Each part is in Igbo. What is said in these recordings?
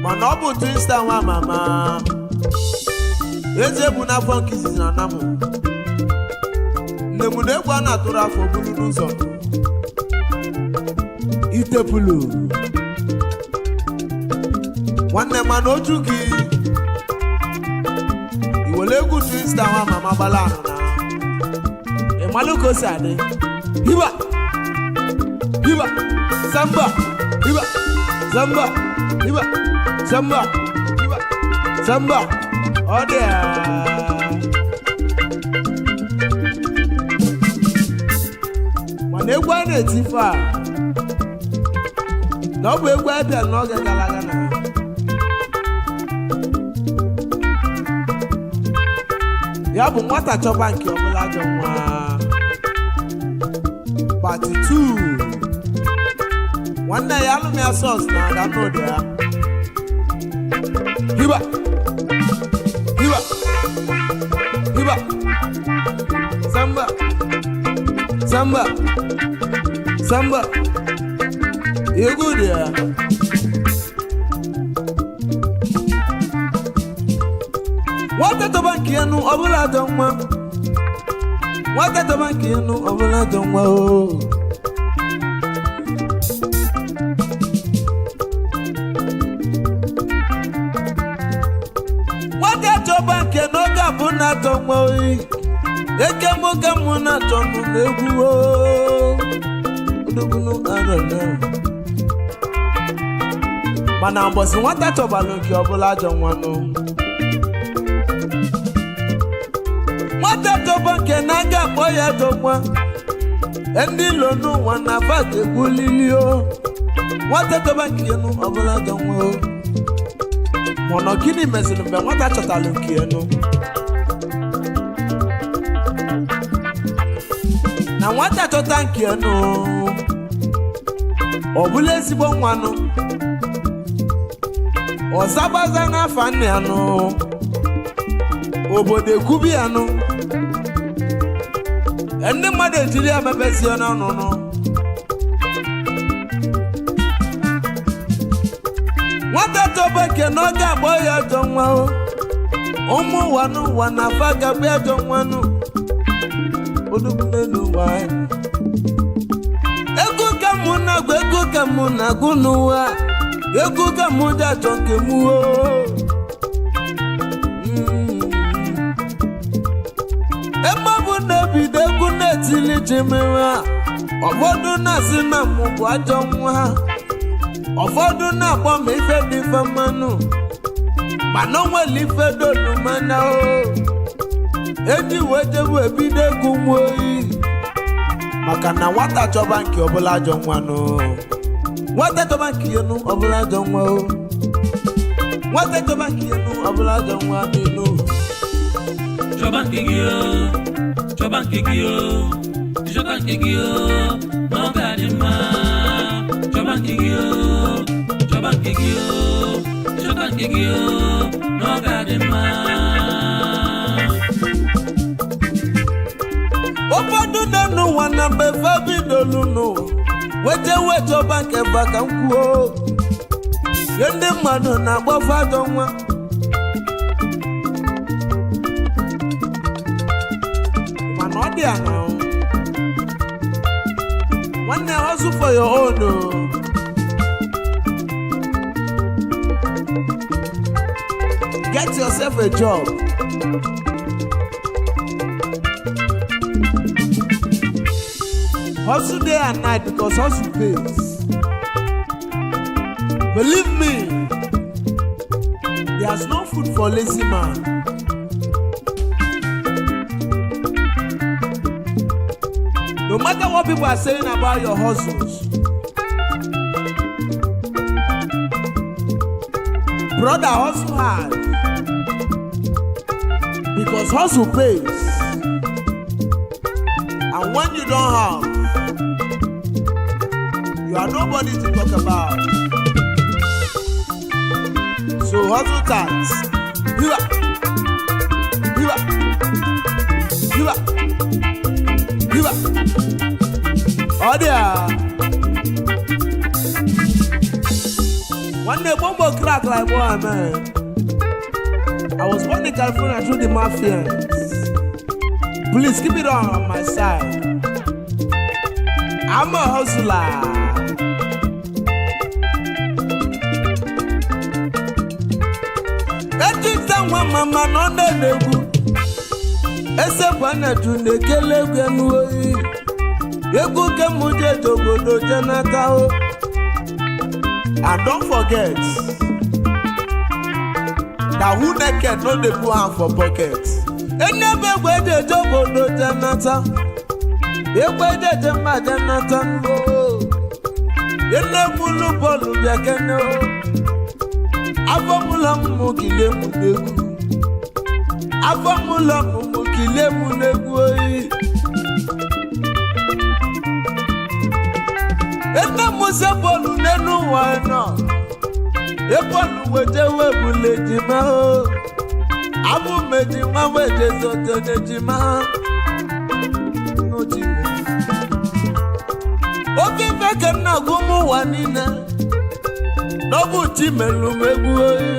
Mana ọ bụ twista nwa mama eze bụ n'afọ nke izizi na anamụ nne m na egwu a na-atụrụ afọ bulu n'ụzọ itepulu nwanne, mana oju gị iwere egwu twista nwa mama gbala anụ na ịmalụ ka o si adị. Hiba hiba samba, hiba samba, hiba samba, hiba samba. Ọ dị a. Mana egwu a na-eti ife a na ọ bụ egwu abịa n'oge gara aga na ya bụ nwata chọba nke ọbụla ajọ nwa pati 2. Nwanne ya alụmya sọs na aga n'ụdị ya. Hiba hiba hiba samba samba samba, egwu dị ya. Nwata tọba nke ya nụ ọbụla ajọ nwa. Nwata tọba nke ya nụ ọbụla ajọ nwa o. Nwata chọba nke n'oge abụ na-atọ nwa oyi eke mụ ka mụ na-achọ mụ na-egwu o odogbunu arọ. Mana mbọsị nwata chọbalụ nke ọbụla ajọ nwa nụ, nwata chọba nke na-aga akpọ ya ajọ nwa, ndị ilo n'ụwa na afa ga-egwulili o. Nwata chọba nke ya nụ ọbụla ajọ nwa o. Mana gịnị meziri mgbe nwata chọtara nke ya nụ na nwata chọta nke ya nụ ọ bụla ezigbo nwa nụ, ọzabaza n'afa nna ya nụ, obodo ekwubi ya nụ, ndị mmadụ ejiri ya mebezie n'ọnụ nụ. Nwata chọba nke na ọ ga-agbọ ya ajọ nwa o, ụmụ ụwa n'ụwa na afa ga-agba ya ajọ nwa nụ. Odogwu n'elu ụwa anyị. Egwu ka mụ na-agụ, egwu ka mụ na-agụ n'ụwa, egwu ka mụ ji achọ nke mụ o. Ebe ọ bụ na ebido egwu na-etili ji mere a, ụfọdụ na-asị na mụ bụ ajọ nwa, ụfọdụ na-akpọ m ife dị ife mmanụ, mana o nwere ife dolu mana o eji wee jebu ebido egwu m oyi. Maka na nwata chọba nke ọbụla ajọ nwa nụ, nwata chọba nke ya nụ ọbụla ajọ nwa o, nwata chọba nke ya nụ ọbụla ajọ nwa nụ. Chọba nke gị o, chọba nke gị o, ịchọta nke gị o, na ọ ga-adị mma. Chọba nke gị o, chọba nke gị o, ịchọta nke gị o, na ọ ga-adị mma. Ụfọdụ nọ n'ụwa na mgbe fa bidolu n'ụwa wete wechọba nke fa ka m kwuo. Ihe ndị mmadụ na-agbafe ajọ nwa mana ọ dị ana o. Nwanne, hustle for your own o. Get yourself a job. Hustle day and night, because hustle pays. Believe me, there's no food for lazy man. No matter what people are saying about your hustles, brother, hustle hard, because hustle pays. And when you don't have, you are nobody to talk about. So hustle tight. Hiwa, hiwa, hiwa, hiwa. Ọ dị a. Nwanne, bombo crack like boy, man. I was born in California through the mafians. Please keep it on my side. I'm a hustler. Ejita nwa mama nọ na-egwu esekwanetu na-ekele egwu enuoyi egwu kemujeje obodo jenata o. And don't forget that who naked no dey put hand for pocket. Enebe egwu ejeje obodo jenata, egwu ejeje mma jenata nlo enegbulu bọọlụ bịa kene o. Afọ mụlọ mụ kilie mụ n'egwu, afọ mụlọ mụ kilie mụ n'egwu oyi. Ene mụse bọọlụ n'enu ụwa nọ ebọọlụ weje webule ejima o, abụ m ejima weje zote n'ejima n'otu ime. Oke ife ka m na-agụ ụmụ ụwa niile n'ọbụ chi melụ m egwu oyi,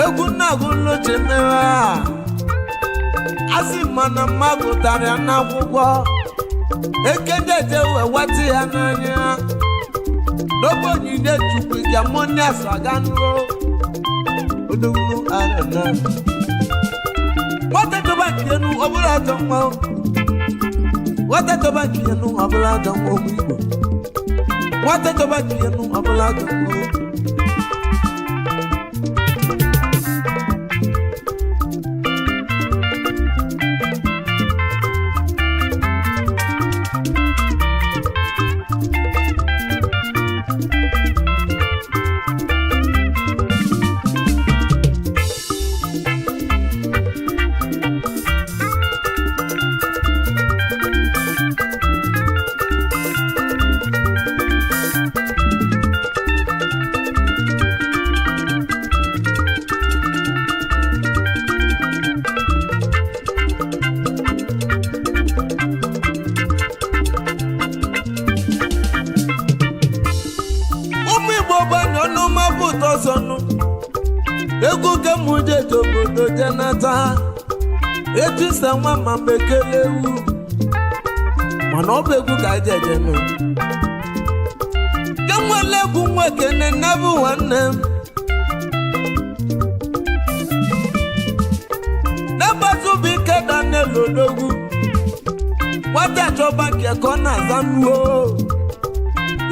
egwu na-agụ n'oche mere a asị mana mma gụtara ya n'akwụkwọ ekejeje wee wetị ya n'anya n'obe onyinye Chukwu ka mụ aso aga nụrụ odogwu arịna. Nwata chọba nke enu ọbụla ajọ nwa, nwata chọba nke enu ọbụla ajọ nwa, ụmụ Igbo, nwata chọba nke enu ọbụla ajọ nwa. Ụmụ Igbo gbanye ọnụ mapụ ụtọ sọnụ egwu kemujeje obodo jenata etisa nwa ma mekele ewu, mana ọ bụ egwu ka anyị eje nụ kenwele egwu nwa ekene nabụ nwanne m n'ebazụ bụ ike Daniel Odogwu, nwata chọba nke ka ọ na-aza nuo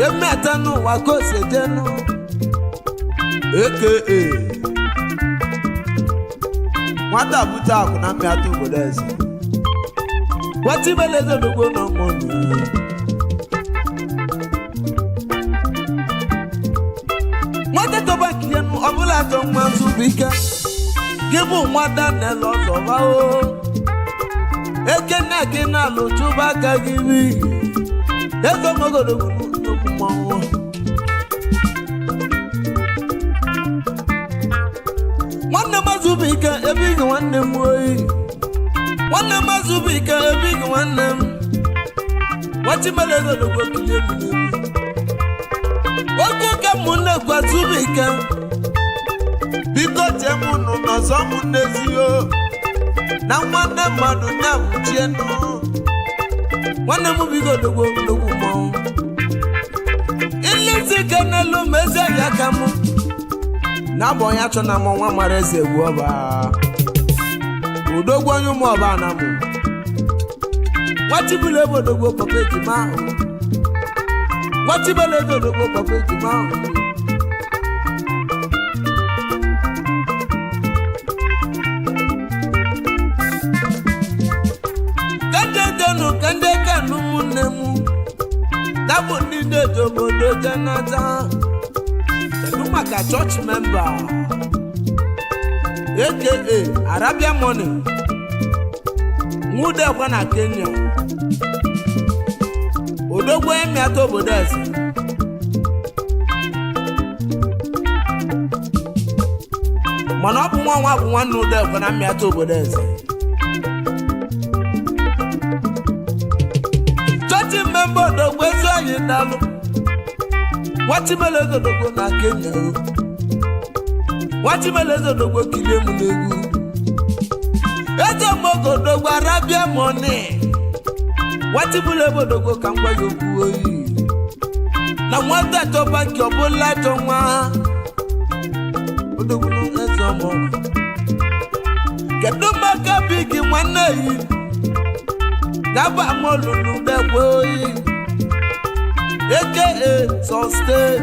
emeta n'ụwa ka o si jenu. Aka nwata bute akụ na mmịata obodo eze. Nwata ibeleze odogwu na ọmụnụ nwata chọba nke ya nụ ọbụla achọ nwa nzụbụ ike gị bụ nwa Daniel ọzọba o ekene gị na-alụ chụba aka gị ri ego mogodogwu nnukwu mmọnwụ. Nwanne m azụbụike ebe igi nwanne m oyi, nwanne m azụbụike ebe igi nwanne m nwachimelegodogwu kilie m n'egwu oge oke m nnekwu azụbụike Biko chee m nụ n'ọzọ m n'ezio na nwanne mmadụ na-abụchienụ. Nwanne m bigo odogwu nnukwu mmọnwụ ilezi ike n'elu ma ezi ahịa ka m Na-abụ onye achọ na mụ nwa mara eze egwu ọba. Odogwu onye ụmụ ọba na mụ. Nwachibụla ebe odogwu papa ejima ahụ. Nwachibụla ebe odogwu papa ejima ahụ. Kandedenu kande kanu ụmụnne m. Dabụ ndị na-eji obodo jenata. Kedu maka chọọchị member aka Arabia Money nwudekwa na Kenya, odogwu emiata obodo eze? Mana ọ bụ nwa nwa bụ nwanne udekwa na mmịata obodo eze. Chọọchị member odogwu ezi anyị dalụ. Nwachibele odogwu na Kenya o. Nwachibele odogwu, kilie m n'egwu. Eze mmogo odogwu Arabia Money, nwachibele odogwu, ka m gwa ya okwu oyi na nwata chọba nke ọbụla chọ nwa odogwu na eze ọmọgwụ. Kedu maka bigi nwanne yi gaba molulu degwe oyi aka Sustain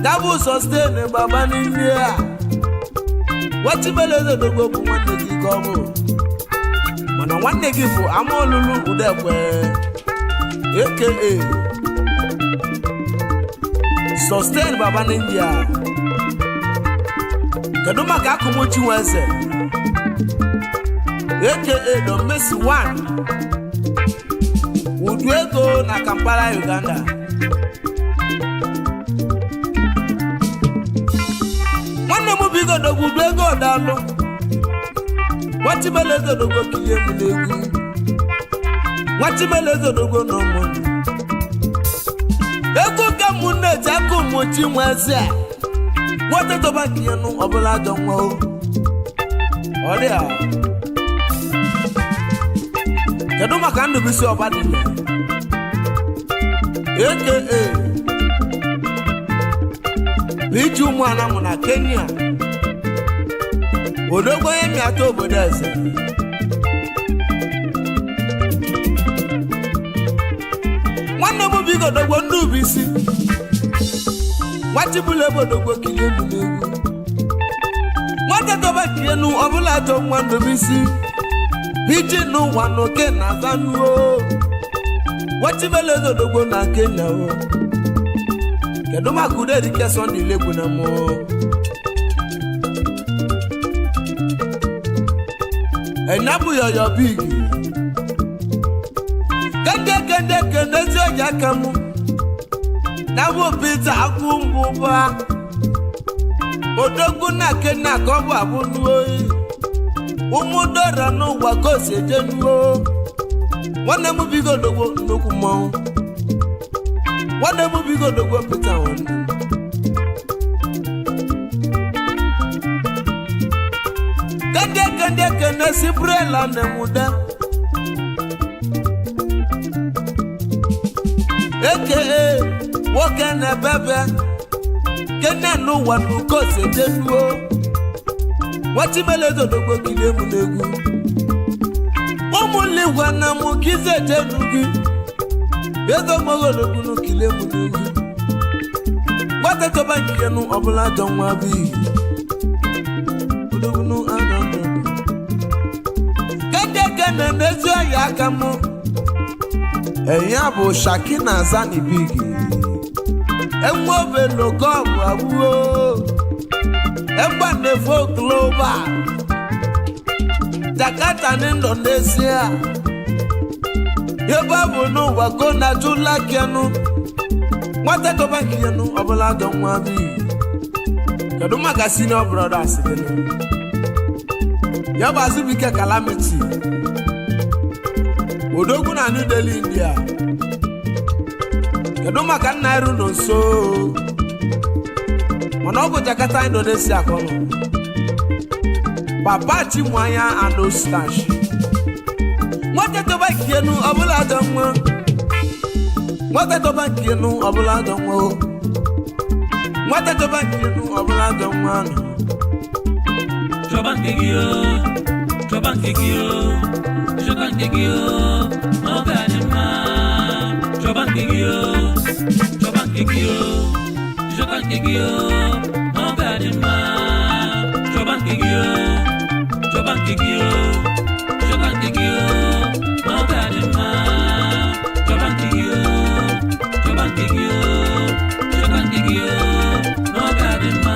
dabụ Sustain baba n'ime a? Nwachibele odogwu bụ nwanne gị ka ọ bụ, mana nwanne gị bụ amaolulu udekwe aka Sustain baba n'India. Kedu maka akụmụchi nweze aka Don Messi 1 udu ego na Kampala, Uganda? Nwanne m bụ igodogwu udu ego dalụ. Nwachibele odogwu, kilie m n'egwu. Nwachibele odogwu na ụmụnne egwu ka mụ na-eji aka ụmụchi nweze nwata tọba nke ya nụ ọbụla ajọ nwa o ọ dị a. Kedu maka Ndụbisi Ọbadile aka Iji ụmụanamụ na Kenya, odogwu onye mịata obodo eze? Nwanne m bụ igodogbo Ndụbisi nwachibụla ebe odogbo, kilie m n'egwu. Nwata tọba kienu ọbụla ajọ nwa Ndụbisi iji n'ụwa n'oke na zanuo. Nwachibele odogbo na Kenya o. Kedu maka Uderike Sunday Legwu na mụ enabụ yoyo big kende kende kende ezi oji aka mụ nabụ Peter akwụ mbụba odogwu na Kenya ka ọ bụ abụ nuoyi ụmụdora n'ụwa ka o si eje nuo. Nwanne m bigo odogwu nnukwu mmọnwụ. Nwanne m bigo odogwu Peter nwanne m. Kende kende kende si brela na-enwude aka nwoke na-ebebe kene n'ụwa n'uko si eje nuo. Nwachibele odogbo, kilie m n'egwu. Ụmụnligwe na mụ ka ize ejenu gị edomogologbunu, kilie m n'egwu. Nwata chọba nkenu ọbụla ajọ nwa bụ odogbunu anọ kende kene n'ezi ọhịa aka mụ. Enya bụ Shakina Zani Big. Enwe obelogọbụ abụọ egbanefo global Jakarta ní Indonesia ebe ọ bụ n'ụwa ko na jụla kenu. Nwata tọba nkenu ọbụla ajọ nwa bi. Kedu maka Senior Brothers gị ya bụ Azubike Calamity odogwu na New Delhi, India? Kedu maka nna eru nọ nso, mana ọ bụ Jakarta, Indonesia ka ọ nọ? Papa Chinwanya and Ostash. Nwata tọba nkenu ọbụla ajọ nwa. Nwata tọba nkenu ọbụla ajọ nwa o. Nwata chọba nke enu ọbụla ajọ nwa nọ. Chọba nke gị o, chọba nke gị o, ịchọta nke gị o, na ọ ga-adị mma. Chọba nke gị o, chọba nke gị o, ịchọta nke gị o, na ọ ga-adị mma. Chọba nke gị o, chọba nke gị o, ịchọta nke gị o, na ọ ga-adị mma. Chọba nke gị o, chọba nke gị o, ịchọta nke gị o, na ọ ga-adị mma.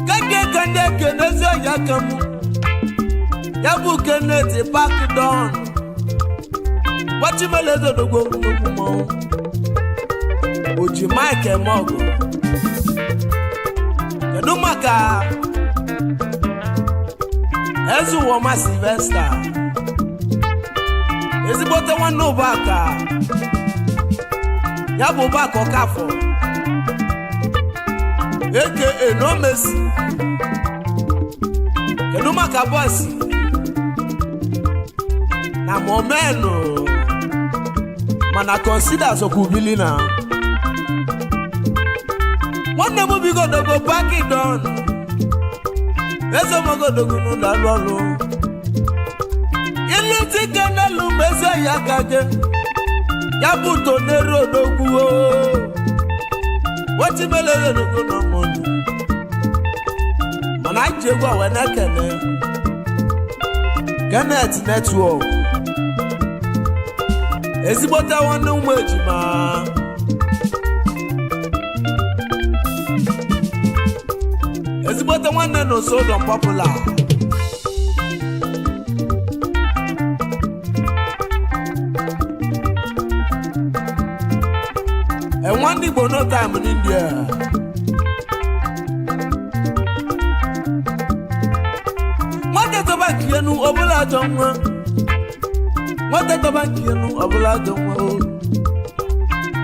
Keke ka ndị ekenezi ọya ka mụ ya bụ Kenneth Park Don gbachimeleezodogbo nnukwu mmọnwụ oji Mike eme ọgụ. Kedu maka Ezuwoma Sylvester, ezigbote nwanne ụbaka ya bụ ụbaka Ọkafọ aka No Mercy? Kedu maka bọsị na momenu mana consider sokwubili na nwanne m bigodogo pakidon ezemogodogo n'ụlọ alụ ọlụ ilu tike n'elu ma eze ya ka gị ya bụ toneru odogwu wetimelegodogo na mọnụ mana anyị ji egwu a wee na-ekene Kenneth Network, ezigbote nwanne ụmụ ejima. Ezigbote nwanne na Osodon Popular. Enwe ndị Igbo no time n'India. Nwata tọba nkienu ọbụla ajọ nwa, nwata tọba nkienu ọbụla ajọ nwa o,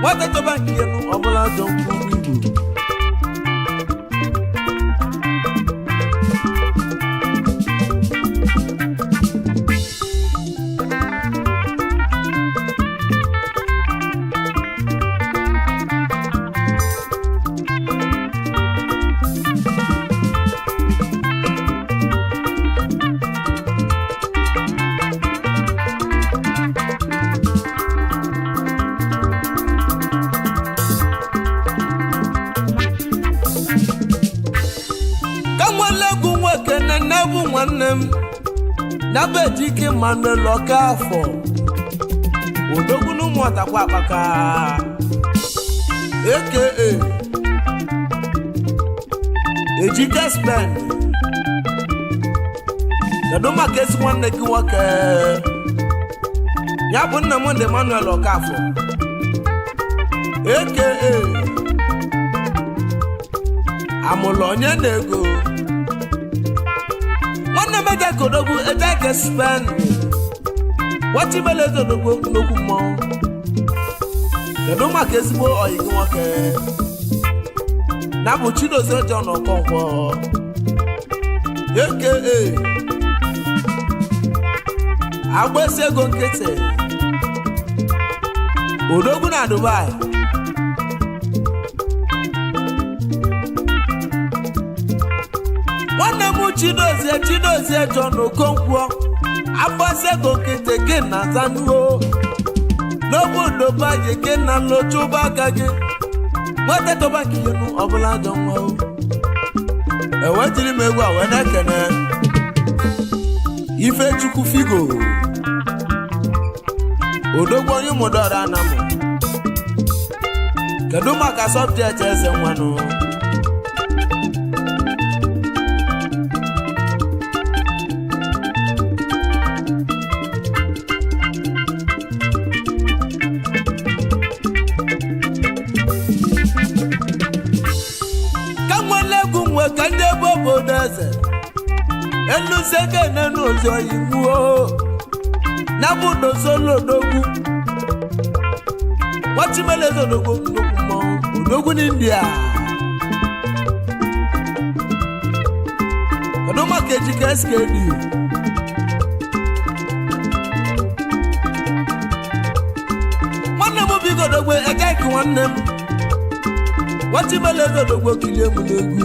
nwata tọba nkienu ọbụla ajọ nwa ụmụ Igbo. Ka nwere egwu nwoke na nne bụ nwanne m na-abụ Ejike Manuel Ọkafọ, odogwu n'ụmụ ọtakwa akpaka, aka Ejike Spend. Kedu maka ezi nwanne gị nwoke ya bụ nna m ndị Manuel Ọkafọ, aka amụlụ onye na-ego? Nwanne m eje kodogwu Ejike Spend wachibele ezodogwu nnukwu mmọnwụ. Kedu maka ezigbo ọyị gị nwoke na bụ Chidozie John Okonkwo, aka agbasi ego nkịtị, odogwu na Dubai? Nwanne m Chidozie John Okonkwo, agbasi ego nkịtị gị na zanuo n'obodo bayi gị na lochụba aka gị nweta tọba nke enu ọbụla ajọ nwa o. Ewetiri m egwu a wee na-ekene Ifechukwu Figo, odogwu onye ụmụdọrọ anamụ. Kedu maka subject eze nwanụ? Ka nwere egwu nwe ka ndị ebe obodo eze eluzegene n'ụzọ iwu na bụ dozolodogwu nwachimeleze odogwu nnukwu mmọnwụ odogwu n'India. Kedu maka Ejike SKD? Bigodogbo ejeki nwanne m nwachibele godogbo kilie m n'egwu.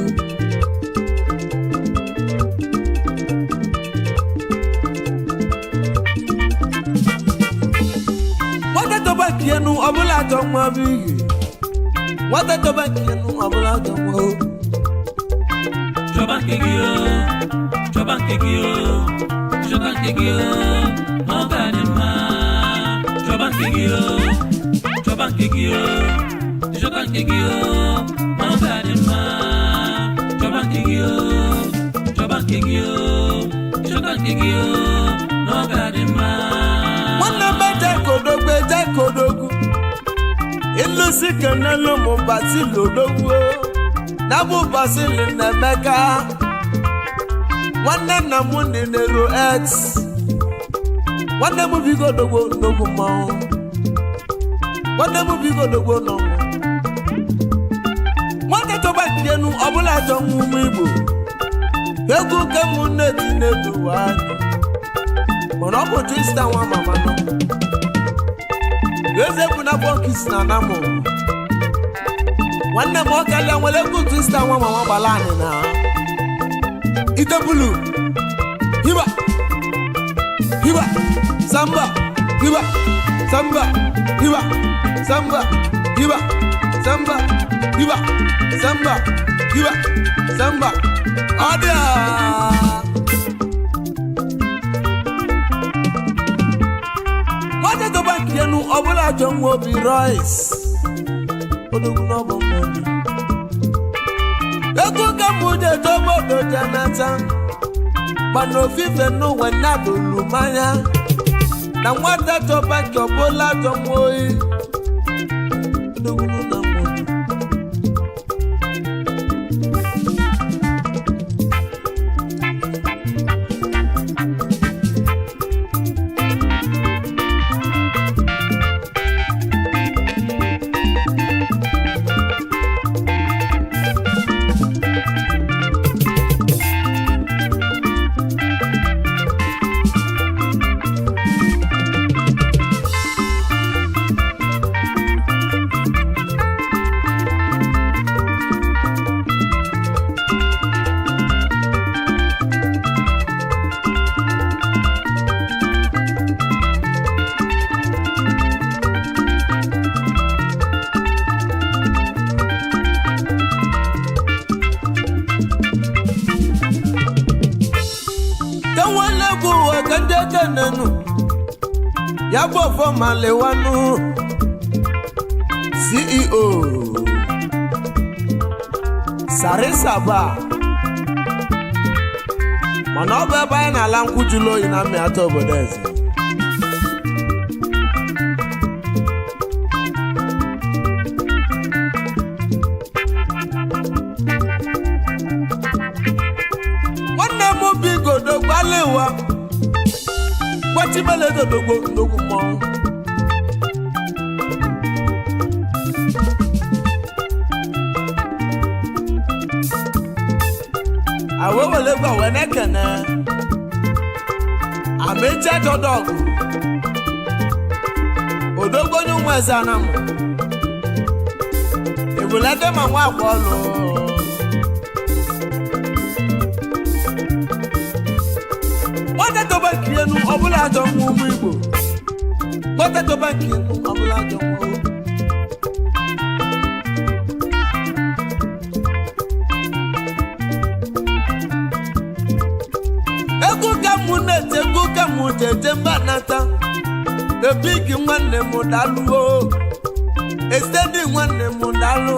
Nwata toba kienu ọbụla ajọ nwa bụ ihe. Nwata toba kienu ọbụla ajọ nwa o. Chọba nke gị o, chọba nke gị o, chọba nke gị o, ọ ga-adị mma. Chọba nke gị o, chọba nke gị o, chọba nke gị o, ọ ga-adị mma. Chọba nke gị o, chọba nke gị o, chọba nke gị o, ọ ga-adị mma. Nwanne m ejekodogwu ejekodogwu ịlụsi kenelu mụ basili odogwu na bụ basili na Emeka nwanne nna m dị n'ero x nwanne m bigodogwu nnukwu mmanwụ nwanne m bigodogwu nọmụ nwata toba nkenu ọbụla ajọ nwa ụmụ Igbo egwu ke mụ nne-eti n'elu anyị mana ọ bụ twista nwa mama nọ eze bụ na bọnkis na anamụ nwanne m ọkalịa nwere egwu twista nwa mama gbala anyị na itebulu hiba hiba samba hiba samba hiba samba hiba samba hiba samba hiba samba ọdịa. Nwata toba nkenu ọbụla ajọ nwa obi rice odogwu n'ọbụ mmọnwụ ego ka mụ je tobodo jenata mana ofife n'ụwa nyadolu mmanya na nwata toba nke ọbụla ajọ nwa oyi odogwu na mmọnwụ. Kenwele bụ ụwa ka ndị ekenenu ya bụ ọfọmaliwanụ CEO Sarisaba mana ọ bụ ebe anyị na-ala nkwụ jụrụ oyi na mmịata obodo eze. Nwanne m bigodo gbaliwa gbachibelegodogbo nnukwu mmọnwụ awewelegwa wee na-ekene amechi ajọdọgụ odogbo onye ụmụ eze anamụ ebulede ma nwa akwa ọlụ. Nwata toba nkienu ọbụla ajọ nwa ụmụ Igbo. Nwata toba nkienu ọbụla ajọ nwa ụmụ. Egwu ka mụ na-ete egwu ka mụ jeje mba nata. Ebigi nwanne m dalụo. Estedi nwanne m dalụ.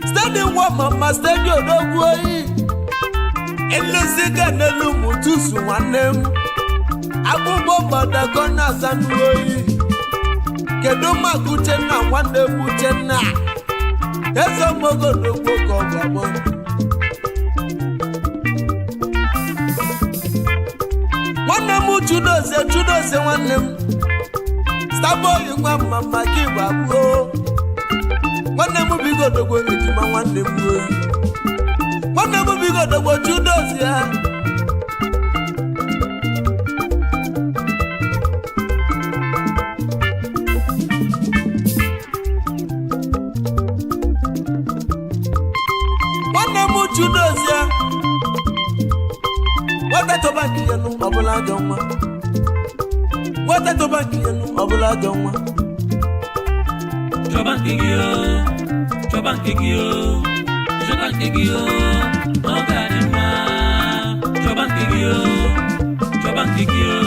Stedi nwa mama stedi odogwu oyi. Elụziga n'elu mụ tusu nwanne m. Agbụgbọ gbadago na-asa n'oyi. Kedu maka Uchenna nwanne m Uchenna? Eze mogodogbo ka ọ ga-agbọ. Nwanne m Chudozie Chudozie nwanne m. Starboy nwa mama gị bụ abụọ. Nwanne m bigodogbo ejima nwanne m oyi. Nwanne m bigodogbo Chudozie. nke ya nụ, ọbụla ajọ nwa. Nwata chọba nke ya nụ, ọbụla ajọ nwa. Chọba nke gị o, chọba nke gị o, chọba nke gị o, na ọ ga-adị mma. Chọba nke gị o, chọba nke gị o.